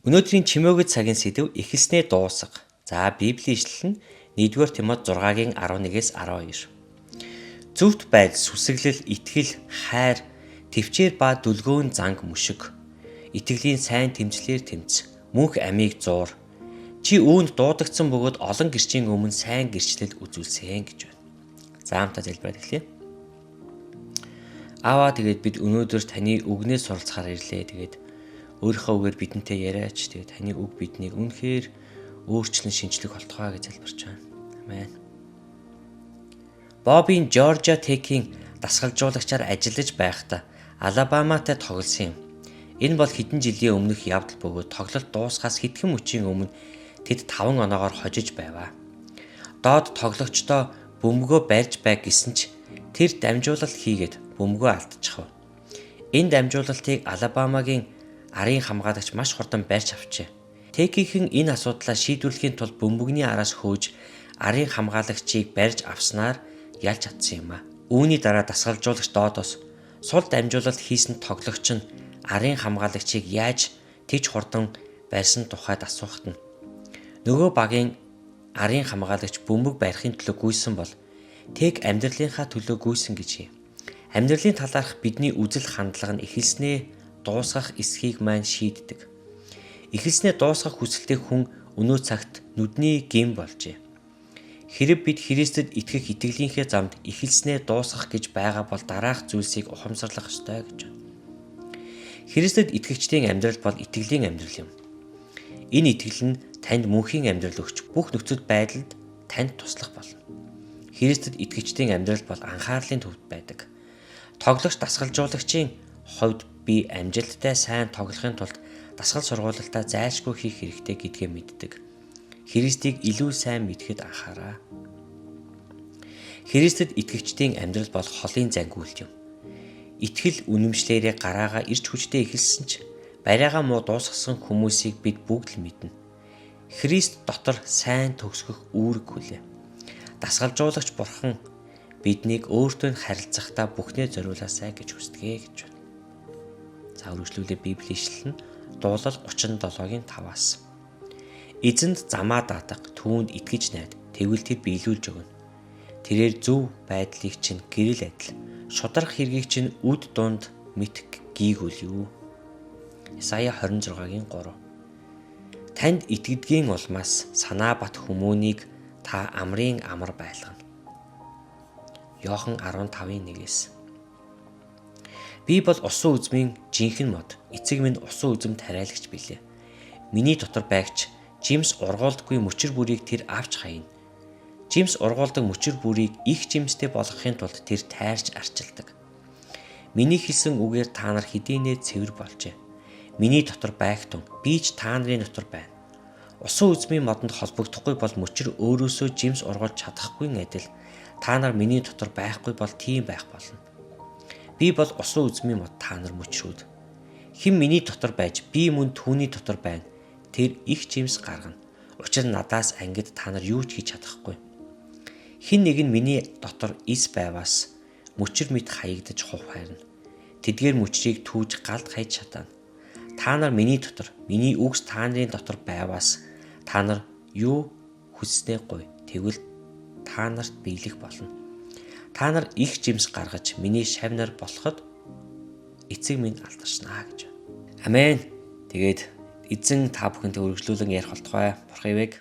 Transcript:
Өнөөдрийн чимээгүйд цагийн сэдэв эхэлснээ дуусга. За, Библийн ишлэл нь 1-р Тимот 6-гийн 11-ээс 12. Зөвхт байдал, сүсэглэл, итгэл, хайр, төвчээр ба дүлгөөн занг мөшөг. Итгэлийн сайн тэмцлэр тэмц. Мөнх амийг зуур. Чи үүнд дуудагдсан бөгөөд олон гэрчийн өмнө сайн гэрчлэл үзүүлсэн гэж байна. За, хамтаа залбираад эхлэе. Аава, тэгээд бид өнөөдөр таны үгнээс суралцахаар ирлээ. Тэгээд өөрийнхөө үгээр бидэнтэй яриач. Тэгээд таны үг биднийг үнэхээр өөрчлөн шинчлэх болтугай гэж залбирч байна. Амен. Бобийн Жоржиа Текийн дасгалжуулагчаар ажиллаж байхдаа Алабаматай тоглосон юм. Энэ бол хэдэн жилийн өмнөх явдал бөгөөд тоглолт дуусахаас хэдхэн мөчийн өмнө тэд 5 оноогоор хожиж байваа. Доод тоглогчдоо бөмбөгөө барьж бай гэсэн ч тэр дамжуулалт хийгээд бөмбөгөө алдчихав. Энэ дамжуулалтыг Алабамагийн арын хамгаалагч маш хурдан барьж авчээ. Текийнхэн энэ асуудлаа шийдвэрлэхийн тулд бөмбөгний араас хөөж арын хамгаалагчийг барьж авснаар ялж чадсан юм а. Үүний дараа дасгалжуулагч Доодоос сул дамжуулалт хийсэн тоглогч нь арын хамгаалагчийг яаж тэгж хурдан барьсан тухайд асуухад нь нөгөө багийн арын хамгаалагч бөмбөг барихын төлөө гүйсэн бол Тэг амьдралынхаа төлөө гүйсэн гэж юм. Амьдралын талаарх бидний үзэл хандлага нь эхэлснээ дуусгах эсхийг маань шийддэг. Эхэлснээ дуусгах хүсэлтэй хүн өнөө цагт нүдний гим болжээ. Хэрэг бид Христэд итгэх итгэлийнхээ замд эхэлснээ дуусгах гэж байгаа бол дараах зүйлсийг ухамсарлах ёстой гэж байна. Христэд итгэгчдийн амьдрал бол итгэлийн амьдрал юм. Энэ итгэл нь танд мөнхийн амьдрал өгч бүх нөхцөл байдалд танд туслах болно. Христэд итгэгчдийн амьдрал бол анхаарлын төвд байдаг. Тоглогч дасгалжуулагчийн хувьд би амжилттай сайн тоглохын тулд дасгал сургуулилтаа зайлшгүй хийх хэрэгтэй гэдгээ мэддэг. Христийг илүү сайн мэдэхэд анхаараа. Христэд итгэгчдийн амьдрал бол холын зангиулт юм. Итгэл үнэмшлээрээ гараагаа ирч хүчтэй эхэлсэн ч бариагаа муу дуусгасан хүмүүсийг бид бүгд л мэднэ. Христ дотор сайн төгсгөх үүрэг хүлээ. Дасгалжуулагч Бурхан биднийг өөртөө харилцахдаа бүхнээ зориулаасай гэж хүсдэг гэж байна. За, үргэлжлүүлээ Библийн ишлэл нь Дуулал 37-гийн 5-аас. Эзэнд замаа даатга, түүнд итгэж найд, тэгвэл тэр биелүүлж өгнө. Тэрээр зөв байдлыг чинь гэрэл адил, шударга хэргийг чинь үд дунд мэт гийгүүл юу. Исая 26-гийн 3. Танд итгэдгийн улмаас санаа бат хүмүүнийг та амрын амар байлгана. Иохан 15-ын 1-ээс. Би бол усан үзмийн жинхэнэ мод. Эцэг минь усан үзэм тариалагч билээ. Миний дотор байгч жимс ургуулдаггүй мөчөр бүрийг тэр авч хаяна. Жимс ургуулдаг мөчөр бүрийг их жимстэй болгохын тулд тэр тайрч арчилдаг. Миний хэлсэн үгээр та нар хэдийнэ цэвэр болжээ. Миний дотор байгтун би ч та нарын дотор байна. Усан үзмийн модонд холбогдохгүй бол мөчөр өөрөөсөө жимс ургуулж чадахгүй адил та нар миний дотор байхгүй бол тийм байх болно. Би бол усан үзмийн мод, та нар мөчрүүд. Хэн миний дотор байж би мөн түүний дотор байна. Тэр их жимс гаргана. Учир нь надаас ангид та нар юу ч хийж чадахгүй. Хэн нэг нь миний дотор эс байваас мөчр мэт хаягдаж хувхайрна. Тэдгээр мөчрийг түүж галд хайж чадана. Та нар миний дотор, миний үгс та нарын дотор байваас та нар юу хүсснээ гуй. Тэгвэл та нарт биелэх болно. Та нар их жимс гаргаж миний шавь нар болоход эцэг минь алдаршнаа гэж. Амен. Тэгээд эзэн та бүхэнтэй үргэлжлүүлэн ярих болтугай. Бурхан ивээг.